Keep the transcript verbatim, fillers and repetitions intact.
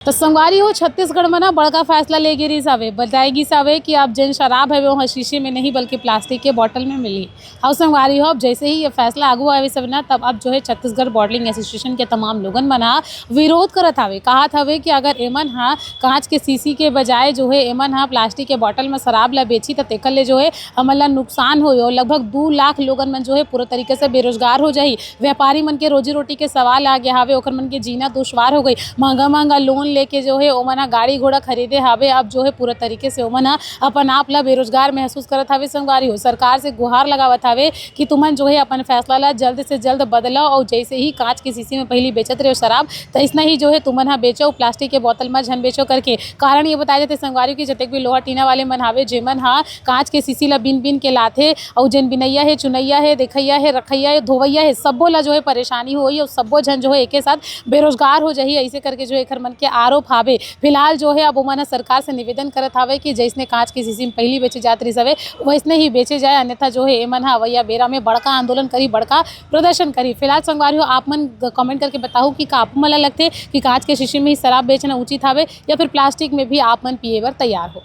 तो संगवारी हो, छत्तीसगढ़ में ना बड़का फैसला ले गे रिहिस हवे। बताए गिस हवे कि अब जेन शराब हवे, ओह शीशे में नहीं बल्कि प्लास्टिक के बॉटल में मिली। अउ संगवारी हो, अब जैसे ही ये फैसला आगू आवे सब ना, तब अब जो है छत्तीसगढ़ बॉटलिंग एसोसिएशन के तमाम लोगन मन ह विरोध करत हवे, कहत हवे कि अगर एमन ह कांच के शीशी के बजाय जो है एमन ह प्लास्टिक के बॉटल में शराब ला बेची, त तेकर ले जो है हमन ला नुकसान होई और लगभग दू लाख लोगन मन जो है पूरा तरीके से बेरोजगार हो जाही। व्यापारी मन के रोजी रोटी के सवाल आ गया हवे, ओकर मन के जीना दुश्वार हो गई। महंगा महंगा लोन लेके जो है ओमन ह गाड़ी घोड़ा खरीदे हवे। अब जो है पूरा तरीके से ओमन ह अपन आप ला बेरोजगार महसूस करत हवे। संगवारी हो, सरकार से गुहार लगावत हवे कि तुमन जो है अपन फैसला ला जल्द से जल्द बदलो और जैसे ही कांच के शीशी में पहली बेचत रहे शराब, तैसना ही जो है तुमन ह बेचो, प्लास्टिक के बोतल में झन बेचो करके। कारण ये बताया जाते संगवारी हो कि जतेक भी लोहा टीना वाले मन हावे, जेमन ह कांच के शीशी ला बिन बिन के लाथे, अउ जेन बिनैया हे, चुनैया हे, देखैया हे, रखैया हे, धोवैया हे, सब्बो ला जो है परेशानी होई अउ सब्बो झन जो है एके साथ बेरोजगार हो जाही। ऐसे करके जो है एकर मन के आरोप हावे। फिलहाल जो है अब ओमन ह सरकार से निवेदन करत हावे कि जैसने कांच के शीशी में पहली बेचे जात रहिस हवे, वैसने ही बेचे जाए, अन्यथा जो है एमन ह अवैया बेरा में बड़का आंदोलन करी, बड़का प्रदर्शन करी। फिलहाल संगवारी हो, आप मन कमेंट करके बताओ कि का आप मन ला लगथे कि कांच के शीशी में ही शराब बेचना उचित हावे या फिर प्लास्टिक में भी आप मन पिए बर तैयार हो।